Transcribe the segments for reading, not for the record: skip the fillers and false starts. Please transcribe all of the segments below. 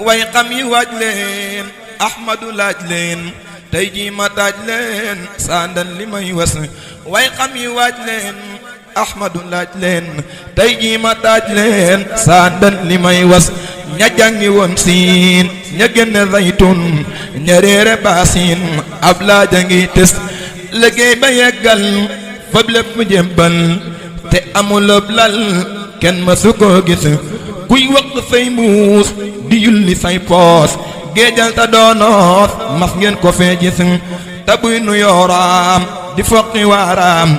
way xam yi waaj leen Ahmadu laaj leen tey jii ma taaj leen sandan li may was way xam yi waaj leen Ahmadu laaj leen tey jii ma taaj leen sandan li may was ña jàngi woon siin ña génne zaytun ña réere baasin ab laaja ngi tes liggéey ba yeggal fab lépp mu jébbal te amulub lal kenn ma su ko gis kuy wax say muus di yulli say poos géejal ta doonoos mas ngeen ko fee gis te buy nu yooraam di foqi waaraam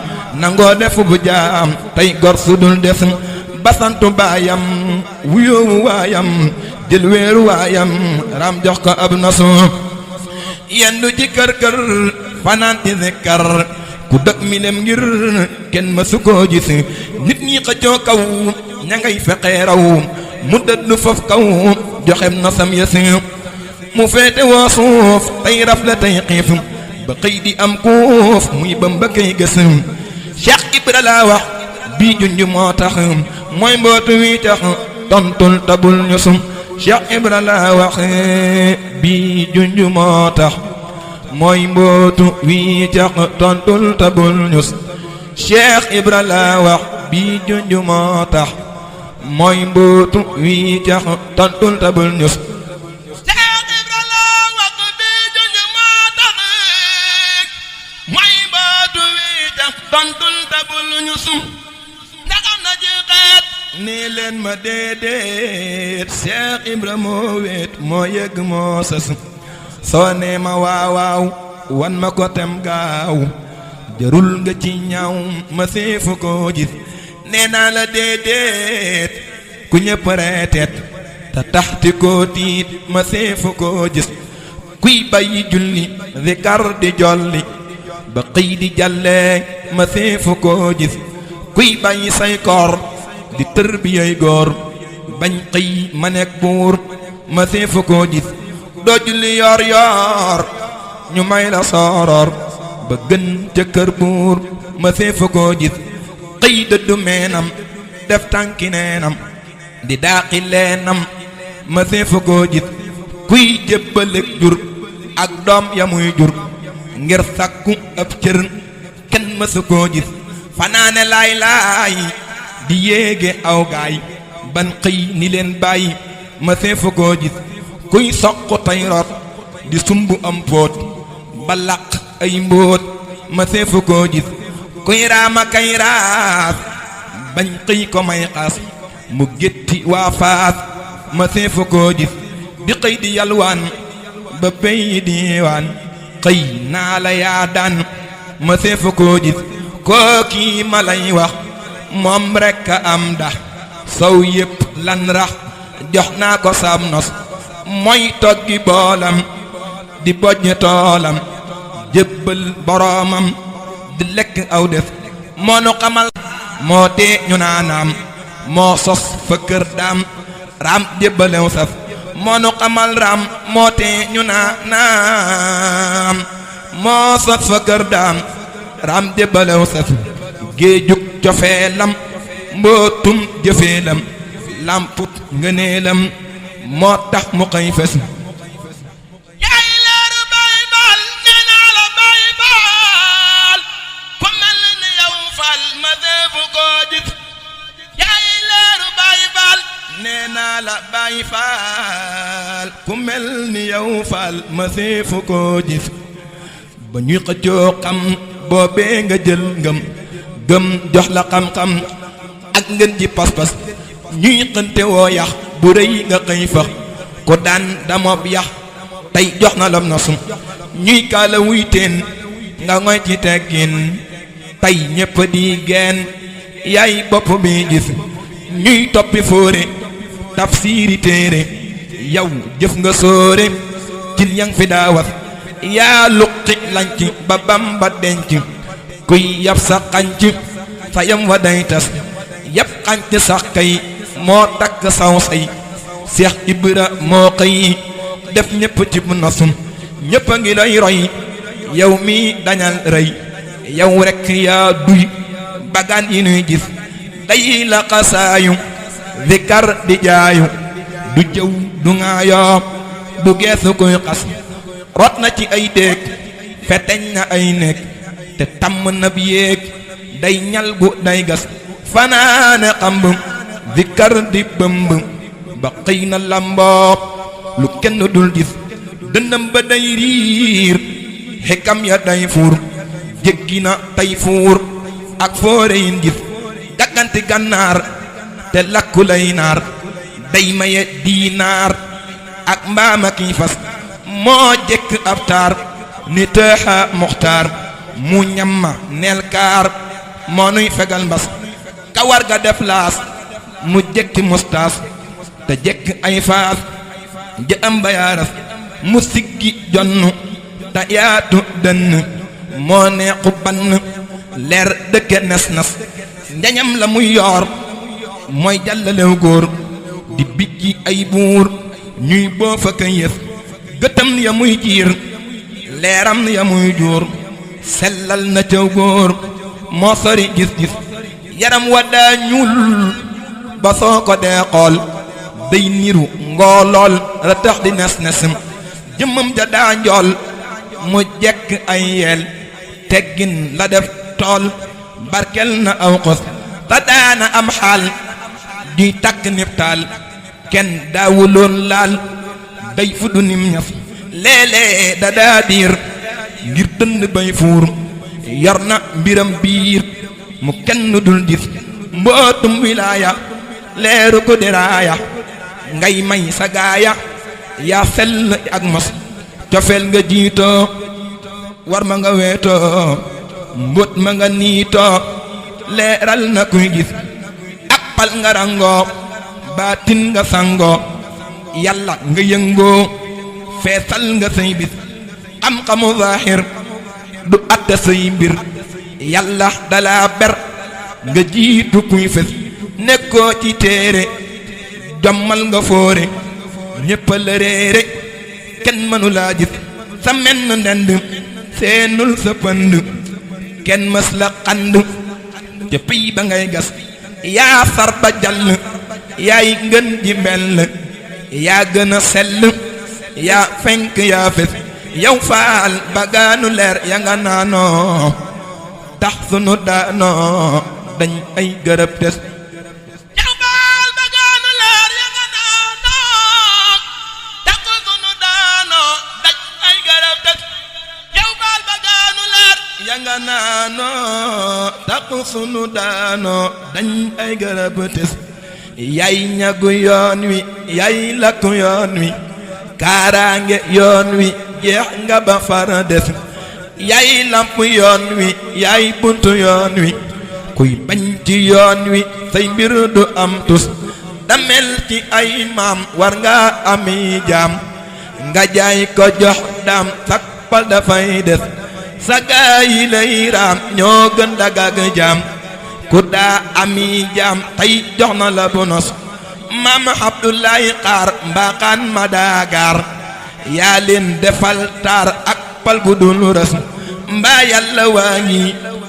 nangoo defu bu jaam tey gor su dul des basantu baayam wuyoowu waayam jël weeru waayam ram jox ko ab nasu yendu ci kër kër fanaan ci zikkar ku dëkk mi dem ngir kenn ma su ko gis nit ñi xëccoo kaw ña ngay fexe raw mu dëddu foofu kaw joxem na sam yesi mu feete woo suuf tey rafle tey xiif ba xëy di am kuuf muy bam ba kay gës Cheikh Ibra laa wax bii junj moo tax mooy mbootu wi tax tontul tabul ñu sum Cheikh Ibra laa wax bii junj moo tax mooy mbootu wi tax tontul tabul ñu sum Cheikh Ibra laa wax bii junj moo tax mooy mbootu wi tax tontul tabul ñu sum tontul tabul ñu sum ndaxam na ji xeet nii leen ma déedéet Cheikh Ibra moo weet moo yëgg moo sës soo nee ma waawaaw wan ma ko tem gaaw jarul nga ci ñaaw ma seefu ko gis nee naa la déedéet ku ñëpp reeteet te taxti ko tiit ma seefu ko gis kuy bàyyi julli zikar di jolli ba xëy di jàlle ma seefu ko gis kuy bàyyi say koor di tër bi yay góor bañ xëy ma nekk buur ma seefu ko gis doo julli yoor yoor ñu may la sooroor ba gën ca kër buur ma seefu ko gis xëy dëddu meenam def tànki neenam di daaqi leenam ma seefu ko gis kuy jébbalek jur ak doom ya muy jur ngir sàkku ab cër kenn mësu koo gis fanaane laay laay di yéege aw gaay ban xëy ni leen bàyyi ma seefu koo gis kuy soq tey root di sumb am póot ba laq ay mbóot ma seefu koo gis kuy raama kay raas bañ xëy ko may xaas mu gétti waa faas ma seefu koo gis di xëy di yalwaan ba pey diiwaan xëy naa la yaa daan ma seefu koo gis kooki ma lay wax moom rekk a am da sow yépp lan rax jox naa ko sam nos mooy toggi boolam di bojj toolam jébbal boroomam di lekk aw def moo nu xamal moo tee ñu naanaam moo sos fa kër daam raam jébbalew saf moo nu xamal raam moo tee ñu naanaam moo sos fa kër daam raam jébbalew saf géejug cofeelam mbootum jëfeelam lamput ngëneelam moo tax mu xëy fes yaay leeru Baay Faal nee naa la Baay Faal ku mel ni yow Faal ma seefu koo gis yaay leeru Baay Faal nee naa la Baay Faal ku mel ni yow Faal ma seefu koo gis ba ñuy xëccoo xam boobee nga jël ngëm gëm jox la xam-xam ak ngeen ji pas-pas ñuy xënte woo yax bu rëy nga xëy fax ko daan damob yax tey jox na lam na sum ñuy kaala wuy teen nga ngoy ci teggin tey ñépp di geen yaay bopp bi gis ñuy toppi fóore tafsiiri téere yow jëf nga sóore cil yang fi daawas yaa luqi lanc ba Bamba denc kuy yab sa xanc sa yam wa day tas yab xanc sax kay moo takk saw say Cheikh Ibra moo xëy def ñépp ci nosum ñépp a ngi lay roy yow mi dañal rëy yow rekk yaa duy bagaan yi nuy gis day la xasaayu zikar di jaayu du jëw du ŋaayoo du geesu kuy xas rot na ci ay déeg feteñ na ay néeg te tàmm na bi yéeg day ñal gu day gas fanaane xamb zikkar di bëmb ba xëy na lamboo lu kenn dul gis dënnam ba day riir xikam ya day fuur jéggi na tay fuur ak foore yin gis gàgganti gànnaar te lakku lay naar day maye diinaar ak mbaama kiy fas moo jekk ab taar ni tëxa muxtaar mu ñamma neel kaar moo nuy fegal mbas kawar ga def laas mu jekki mustaas te jekk ay faas ja am bayaaras mu siggi jonn te yaatu dënn moo neexu bann leer dëkke nas nas njañam la muy yoor mooy jàllalew góor di bijji ay buur ñuy boofa ka yëf gëtam ya muy jiir leeram ya muy juur sellal na caw góor moo sori gis-gis yaram wa daa ñuul ba soo ko dee xool day niru ngoolool la tax di nes nesam jëmmam ja daa njool mu jekk ay yeel teggin la def tool barkel na aw xos te daana am xaal di takk nib taal kenn daawuloon laal day fuddu nim ñaf léeg-léeg da daa diir ngir dënd bay fuur yor na mbiram biir mu kenn dul gis mbootum wilaaya leeru ko diraaya ngay may sa gaaya yaa sell ak mos cofeel nga jiitoo war ma nga weetoo mbóot ma nga niitoo leeral na kuy gis ak pal nga rangoo baatin nga sangoo yàlla nga yëngoo feesal nga say bis xam-xamu zaahir du atte say mbir yàlla dalaa ber nga jiitu kuy fes nekkoo ci téere jommal nga foore ñépp la réere kenn mënu laa gis sa menn ndend seenul sa pënd kenn mës la xand ca piy ba ngay gas yaa sar ba jàll yaay ngën ji mbell yaa gën a sell yaa fenk yaa fes yow faal bagaanu leer ya nga naanoo tax sunu daanoo dañ ay gërëb tes yow faal bagaanu leer ya nga naanoo tax sunu daanoo dañ ay gërëb tes yow faal bagaanu leer ya nga naanoo tax sunu daanoo dañ ay gërëb tes yaay ñagu yoon wi yaay lakku yoon wi kaaraange yoon wi jeex nga ba fara des yaay lamp yoon wi yaay buntu yoon wi kuy bañ ci yoon wi say mbir du am tus damel ci ay maam war nga ami jaam nga jaay ko jox daam sak pal dafay des sa gaa yi lay raam ñoo gën dagag jaam ku daa ami jaam tey jox na la bonos maam Abdoulaye xaar mbaaxaan ma daagaar yaa leen defal taar ak pal gu dul rës mbaa yàlla waa ngi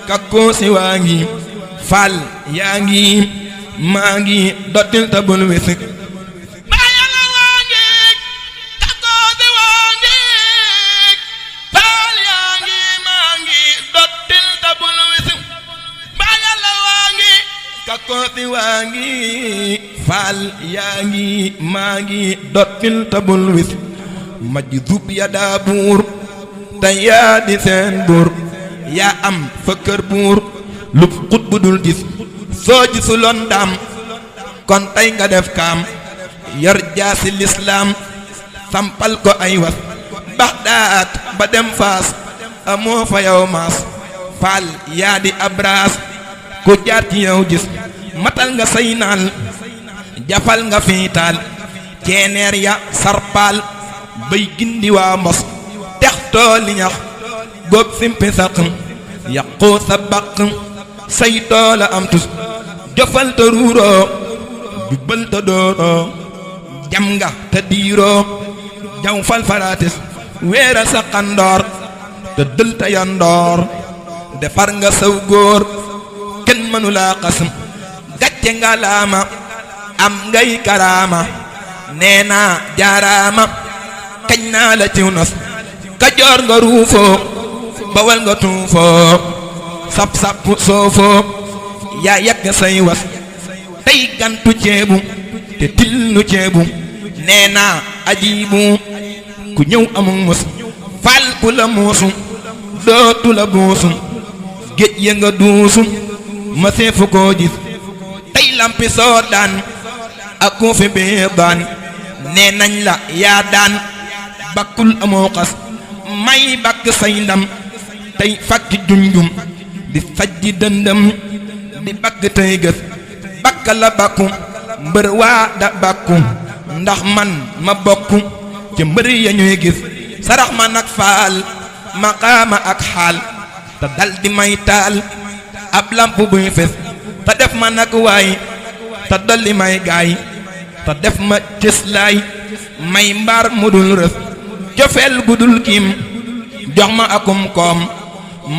kakkoosi waa ngi faal yaa ngi maa ngi dottil ta bul wesik mbaa yàlla waa ngi kakkoosi waa ngi faal yaa ngi maa ngi dottil ta bul wesik mbaa yàlla waa ngi kakkoosi waa ngi faal yaa ngi maa ngi dottil ta bul wesik maj zub ya daa buur te yaa di seen buur yaa am fa kër buur lu xut bu dul gis soo gisuloon daam kon tey nga def kaam yor jaasi lislaam sampal ko ay was Baxdaad ba dem Faas amoo fa yow maas faal yaa di abraas ku jaar ci yow gis matal nga say naal jafal nga fiitaal ceeneer ya sarpaal bay gindi waa mbos tex tooli ñax góob simpi saq yàqu sa baq say toola am tus jofal te ruuroo jubbal te dooroo jam nga te diiroo jaw fal faraatis weera sa xandoor te dël te yandoor defar nga saw góor kenn mënu laa xasam gàcce nga laama am ngay karaama nee naa jaaraama kañ naa la ciw nos Kajoor nga ruufoo Bawal nga tuufoo sap sap soofoo yaa yàgg say was tey gantu ceebu te til nu ceebu nee naa ajiibu ku ñëw amul mus fal ku la muusu dootu la buusu géej ya nga duusu ma seefu koo gis tey lampi soo daan ak ku fi bee daan nee nañ la yaa daan bakkul amoo xas may bakk say ndam tey fakki junjum di sajji dëndëm di bakk tey gës bakk la bakku mbër waa da bakku ndax man ma bokku ci mbër ya ñuy gis sarax ma nag faal maqaama ak xaal te dal di may taal ab lamp buy fes te def ma nag waay te dolli may gaay te def ma cëslaay may mbaar mu dul rës jofeel gudul kiim jox ma akum koom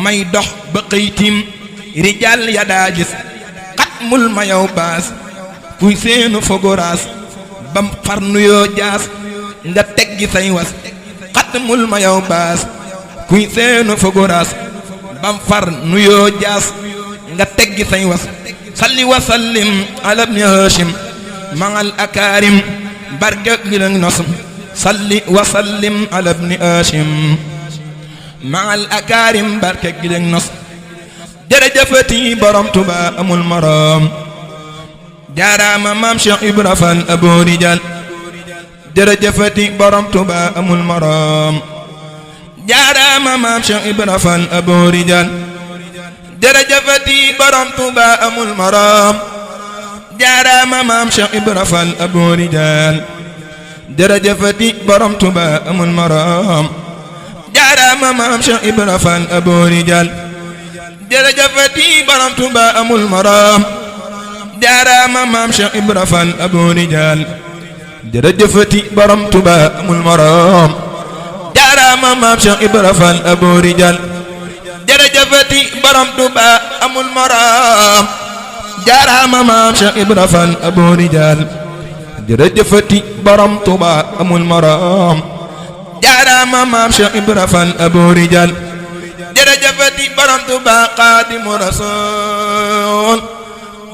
may dox ba xëytiim rijaal ya daa gis xat mul ma yow baas kuy seenu fogoraas bam far nuyoo jaas nga teggi say was xat mul ma yow baas kuy seenu fogoraas bam far nuyoo jaas nga teggi say was salli wa sallim ala ibni Hashim mangal akaarim barke gi la nos salli wa sallim ala ibni Hashim mangal akaarim barke gi la nos jërëjëfati borom Tuba amul morom jaaraama maam Cheikh Ibra Fall Abou Rijal jërëjëfati borom Tuba amul morom jaaraama maam Cheikh Ibra Fall Abou Rijal jërëjëfati borom Tuba amul morom jaaraama maam Cheikh Ibra Fall Abou Rijal jërëjëfati borom Tuba amul morom jaaraama maam Cheikh Ibra Fall Abou Rijal jërëjëfati borom Tuba amul morom jaaraama maam Cheikh Ibra Fall Abou Rijal jërëjëfati borom Tuba amul morom jaaraama maam Cheikh Ibra Fall Abou Rijal jërëjëfati borom Tuba amul morom jaaraama maam Cheikh Ibra Fall Abou Rijal jërëjëfati borom Tuba amul morom jaaraama maam Cheikh Ibra Fall Abou Rijal jërëjëfati borom Tuba Xaadimu Rasuul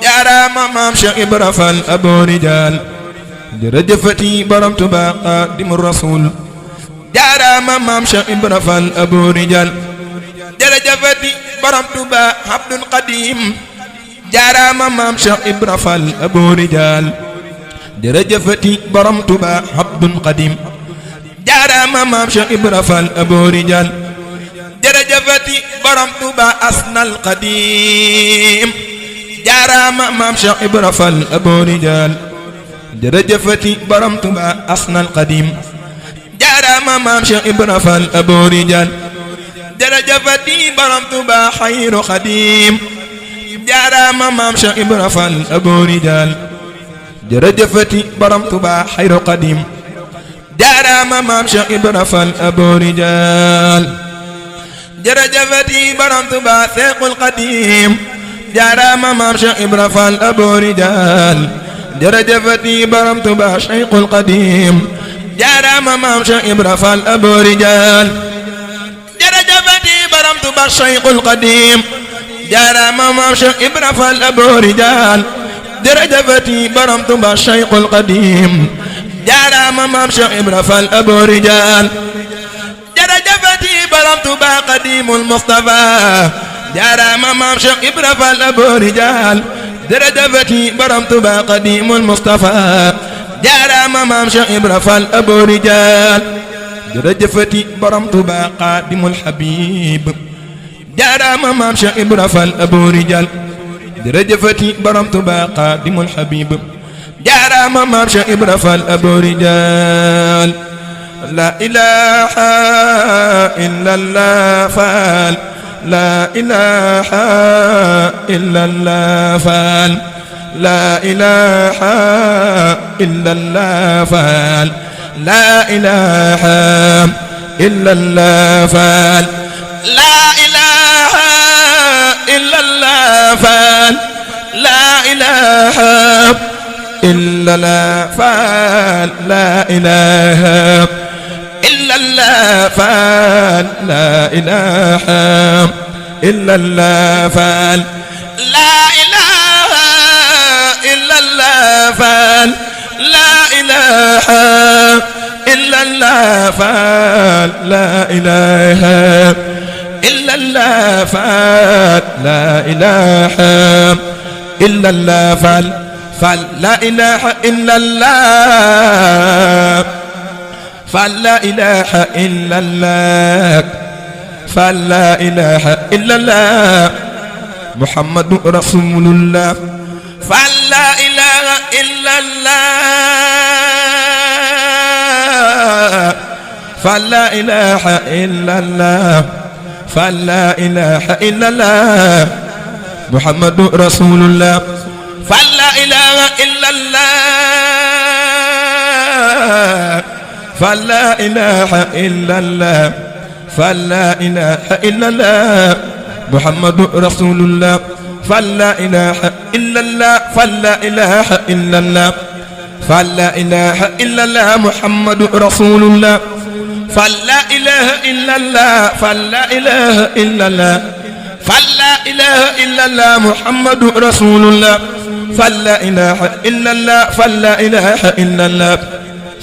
jaaraama maam Cheikh Ibra Fall Abou Rijal jërëjëfati borom Tuba Xaadimu Rasuul jaaraama maam Cheikh Ibra Fall Abou Rijal jërëjëfati borom Tuba Abdul Qadim jaaraama maam Cheikh Ibra Fall Abou Rijal jërëjëfati borom Tuba Abdul Qadim jaaraama maam Cheikh Ibra Fall Abou Rijal jërëjëfati borom Tuba Asnal Qadim jaaraama maam Cheikh Ibra Fall Abou Rijal jërëjëfati borom Tuba Asnal Qadim jaaraama maam Cheikh Ibra Fall Abou Rijal jërëjëfati borom Tuba Xayru Xadim jaaraama maam Cheikh Ibra Fall Abou Rijal jërëjëfati borom Tuba Xayru Xadim jaaraama maam Cheikh Ibra Fall Abou Rijal jërëjëfati borom Tuba Seexul Xadim jaaraama maam Cheikh Ibra Fall Abou Rijal jërëjëfati borom Tuba Seexul Xadim jaaraama maam Cheikh Ibra Fall Abou Rijal jërëjëfati borom Tuba Seexul Xadim jaaraama maam Cheikh Ibra Fall Abou Rijal jërëjëfati borom Tuba Seexul Xadim jaaraama maam Cheikh Ibra Fall Abou Rijal jërëjëfati borom Tuba Xadimul Mustafa jaaraama maam Cheikh Ibra Fall Abou Rijal jërëjëfati borom Tuba Xadimul Mustafa jaaraama maam Cheikh Ibra Fall Abou Rijal jërëjëfati borom Tuba Xadimul Habib jaaraama maam Cheikh Ibra Fall Abou Rijal jërëjëfati borom Tuba Xadimul Habib jaaraama maam Cheikh Ibra Fall Abou Rijal la ilaha illallah Fall la ilaha illallah Fall la ilaha illallah Fall la ilaha illallah Fall la ilaha illallah Fall la ilaha إلا الله فلا إله إلا الله فلا إله إلا الله فلا إله إلا الله فلا إله إلا الله فلا إله إلا الله فلا إله إلا الله فلا إله إلا الله فلا إله إلا الله فلا إله إلا الله محمد رسول الله فلا إله إلا الله فلا إله إلا الله فلا إله إلا الله محمد رسول الله فلا إله إلا الله فلا إله إلا الله فلا إله إلا الله محمد رسول الله فلا إله إلا الله فلا إله إلا الله فلا إله إلا الله محمد رسول الله فلا إله إلا الله فلا إله إلا الله فلا إله إلا الله محمد رسول الله فلا إله إلا الله فلا إله إلا الله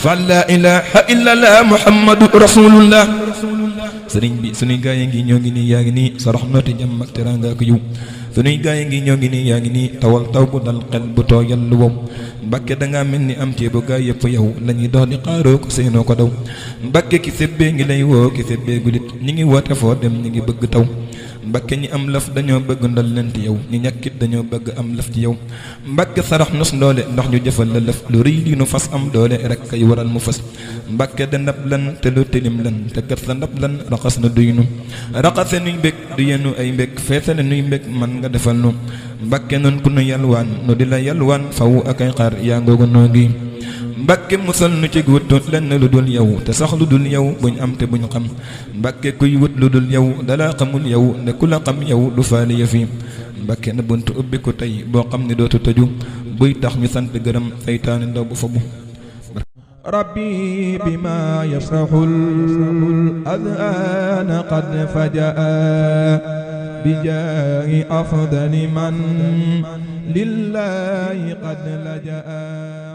فلا إله إلا الله محمد رسول الله sëriñ bi sunuy gaa yi ngi ñoo ngi nii yaa ngi nii sa raxmati jàmm ak teraanga ak yiw sunuy gaa yi ngi ñoo ngi nii yaa ngi nii tawal taw bu dal xel bu tooyal lu wow Mbàkke dangaa mel ni am ceebu gaa yëpp yow la ñuy dox di xaaroo ko seenoo ko daw Mbàkke ki sébbee ngi lay woo ki sébbee gulit ñi ngi woote foo dem ñi ngi bëgg taw Mbàkke ñi am laf dañoo bëgg ndol leen ci yow ñi ñàkkit dañoo bëgg am laf ci yow Mbàkke sarax nos ndoole ndax ñu jëfal la lëf lu rëy li nu fas am doole rek kay waral mu fas Mbàkke da ndab lan te lu tilim lan te kat sa ndab lan raxas na duy nu raxase nuy mbég du yenu ay mbég feesale nuy mbég man nga defal nu Mbàkke noon ku nu yalwaan nu di la yalwaan faw ak ay xaar yaa ngoogu noo ngi Mbàkke musal nu ci wut lenn lu dul yow te sax lu dul yow buñ am te buñ xam Mbàkke kuy wut lu dul yow dala xamul yow ne ku la xam yow du faali yëfi Mbàkke na buntu ubbi ko tey boo xam ne dootu tëju buy tax ñu sant gërëm saytaane ndaw bu fa bu ربي بما يفرح الأذهان قد فجأ بجاه أفضل من لله قد لجأ